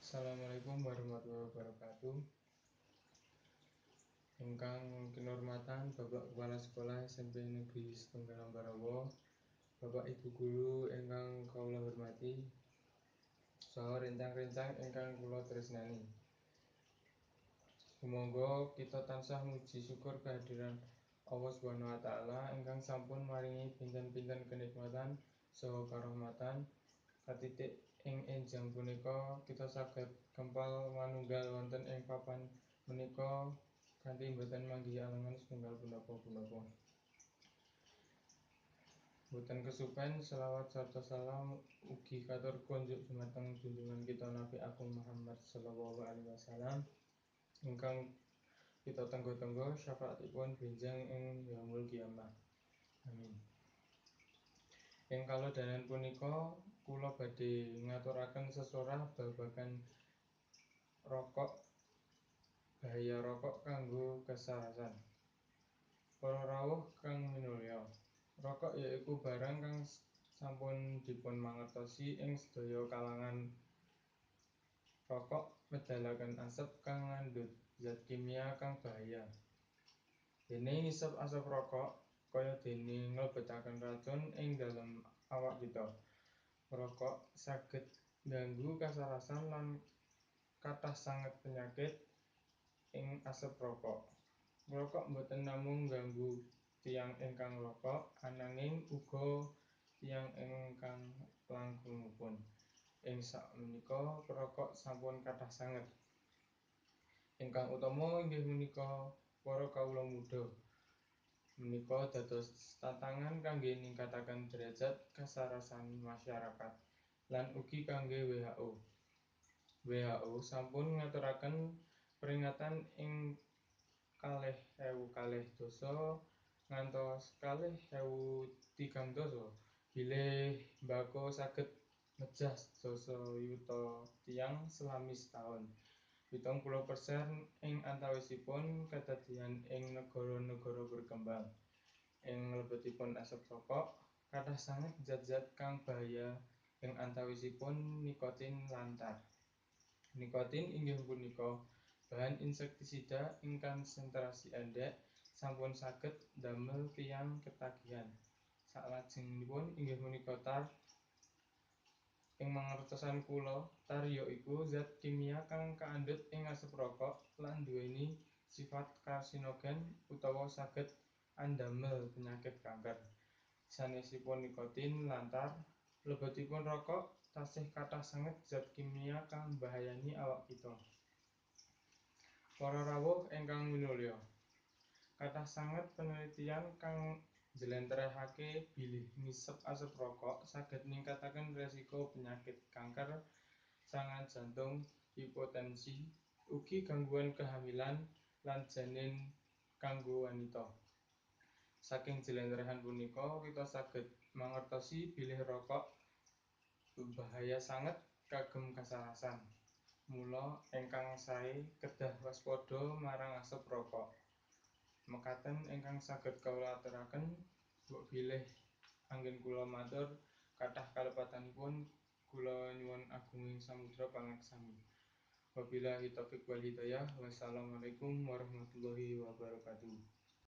Assalamualaikum warahmatullahi wabarakatuh. Ingkang kinurmatan Bapak Kepala Sekolah SMP Negeri Setunggal Ambarawa, Bapak Ibu guru ingkang kawula hormati, saha rencang-rencang ingkang kula tresnani. Sumangga kita tansah muji syukur kehadiran Allah Subhanahu wa taala ingkang sampun maringi pinten-pinten kenikmatan saha karahmatan katitik ing enjang punika kita saged kempal manunggal wonten ing papan menika kanthi boten manggihi alangan setunggal punapa-punapa. Boten kesupen selawat sarta salam ugi katur kunjuk dumateng junjungan kita Nabi Agung Muhammad sallallahu alaihi wasallam ingkang kita tenggo-tenggo syafaatipun benjang ing yaumul kiamah. Amin. Ing kalodhanan punika kula badhe ngaturaken sesorah babagan rokok, bahaya rokok kanggo kasarasan. Para rawuh kang minulya, rokok yaiku barang kang sampun dipun mangertosi ing sedaya kalangan. Rokok medalaken asep kang ngandhut zat kimia kang bahaya. Dene ngisep asep rokok kaya dene nglebetaken racun ing dalem awak kita. Rokok saged ngganggu kasarasan lan kathah sanget penyakit ing asep rokok. Rokok boten namung ngganggu tiyang ingkang ngrokok, ananging uga tiyang ingkang langkungipun. Ing sakmenika perokok sampun kathah sanget. Ingkang utama inggih menika para kawula muda. Menika dados tantangan kangge ningkataken derajat kasarasan masyarakat lan ugi kangge WHO. WHO sampun ngaturaken peringatan ing 2012 ngantos 2030 bilih mbako saged mejah sedasa yuta tiyang selami setaun. 70% ing antawisipun kedadian ing negara-negara berkembang. Ing mlebetipun asep rokok, kathah sanget zat-zat kang bahaya ing antawisipun nikotin lan tar. Nikotin inggih punika bahan insektisida ing konsentrasi endhek sampun saged ndamel tiyang ketagihan. Salajengipun inggih punika tar. Ing mangertosan kula, tar yaiku zat kimia kang kaandhut ing asep rokok lan nduweni sifat karsinogen utawa saged andamel penyakit kanker. Sanesipun nikotin lan tar, mlebetipun rokok tasih kathah sanget zat kimia kang mbahayani awak kita. Para rawuh ingkang minulya, kathah sanget penelitian kang njlentrehake bilih ngisep asep rokok saged ningkataken resiko penyakit kanker, serangan jantung, hipotensi, ugi gangguan kehamilan lan janin kanggo wanita. Saking jlentrehan punika kita saged mangertosi bilih rokok bahaya sanget kagem kasarasan. Mula ingkang sae kedah waspada marang asep rokok. Mekaten ingkang saged kawula aturaken, mbok bilih anggen kula matur kathah kalepatanipun, kula nyuwun agunging samudra pangaksami. Wabillahi taufik wal hidayah. Wassalamualaikum warahmatullahi wabarakatuh.